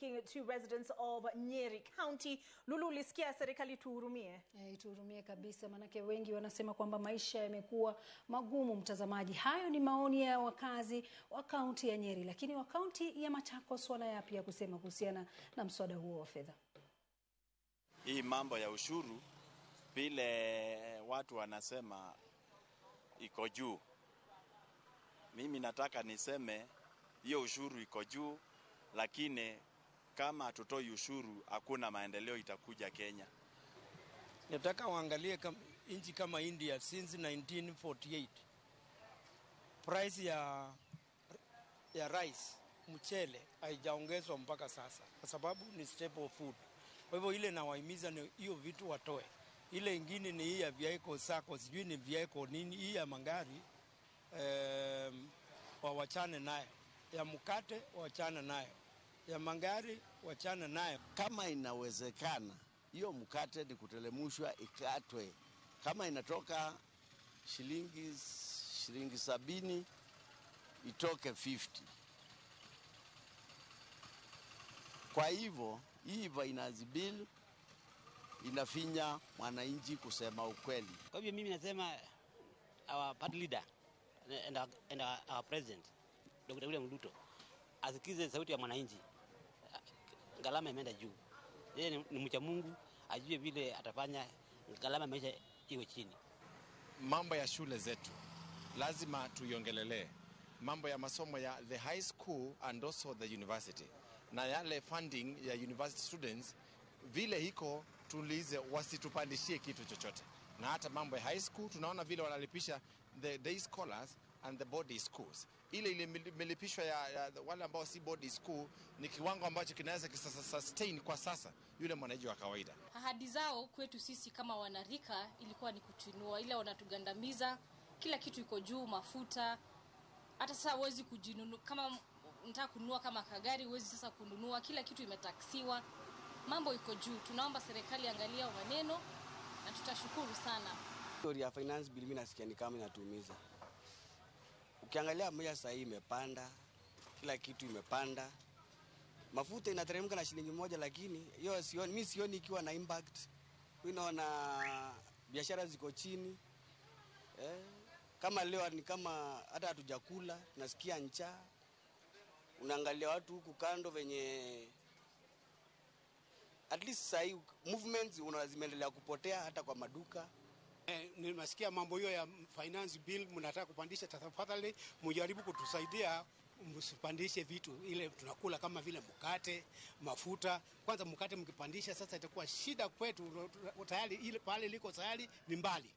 Speaking to residents of Nyeri County. Lulu, ulisikia serikali tuhurumie? Tuhurumie kabisa, maanake wengi wanasema kwamba maisha yamekuwa magumu. Mtazamaji, hayo ni maoni ya wakazi wa kaunti ya Nyeri, lakini wa kaunti ya Machakos wana yapi ya kusema kuhusiana na mswada huo wa fedha? Hii mambo ya ushuru vile watu wanasema iko juu, mimi nataka niseme hiyo ushuru iko juu, lakini kama hatutoi ushuru hakuna maendeleo itakuja Kenya. Nataka waangalie nchi kama India since 1948 price ya rice, mchele, haijaongezwa mpaka sasa kwa sababu ni staple food. Kwa hivyo ile nawahimiza ni hiyo vitu watoe. Ile ingine ni hii ya vehicle sacco, sijui ni vehicle nini, hii ya magari wawachane nayo, ya mkate wachane nayo, ya magari wachane nayo. Kama inawezekana hiyo mkate ni kutelemushwa ikatwe, kama inatoka shilingi 70 itoke 50. Kwa hivyo hii finance bill inafinya mwananchi kusema ukweli. Kwa hivyo mimi nasema our party leader and our president Dr. William Ruto asikize sauti ya mwananchi. Gharama imeenda juu. Yeye ni mcha Mungu, ajue vile atafanya gharama maisha iwe chini. Mambo ya shule zetu lazima tuiongelelee, mambo ya masomo ya the high school and also the university, na yale funding ya university students vile iko, tuulize wasitupandishie kitu chochote. Na hata mambo ya high school tunaona vile wanalipisha the day scholars and the boarding schools. Ile ile imelipishwa ya wale ambao si boarding school ni kiwango ambacho kinaweza kisustain kwa sasa yule mwananchi wa kawaida. Ahadi zao kwetu sisi kama wanarika ilikuwa ni kutuinua, ila wanatugandamiza. Kila kitu iko juu, mafuta. Hata sasa huwezi kujinunua, kama unataka kununua kama kagari huwezi sasa kununua, kila kitu imetaksiwa, mambo iko juu. Tunaomba serikali angalia maneno na tutashukuru sana. Story ya finance bill mimi nasikia ni kama inatuumiza. Ukiangalia maisha sasa hii imepanda, kila kitu imepanda. Mafuta inateremka na shilingi 1, lakini hiyo sioni, mimi sioni ikiwa na impact. Mimi naona biashara ziko chini. Kama leo ni kama hata hatujakula, tunasikia njaa. Unaangalia watu huku kando venye at least sasa hii movements zimeendelea kupotea hata kwa maduka. Nimesikia mambo hiyo ya finance bill mnataka kupandisha, tafadhali mjaribu kutusaidia msipandishe vitu ile tunakula kama vile mkate, mafuta. Kwanza mkate mkipandisha sasa itakuwa shida kwetu, tayari ile pale liko tayari ni mbali.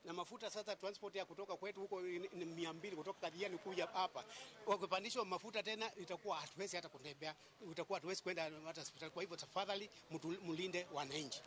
Na mafuta sasa transport ya kutoka kwetu huko ni 200 kutoka Kathiani kuja hapa. Wakipandishwa mafuta tena itakuwa hatuwezi hata kutembea, itakuwa hatuwezi kwenda hata hospitali. Kwa hivyo tafadhali mlinde wananchi.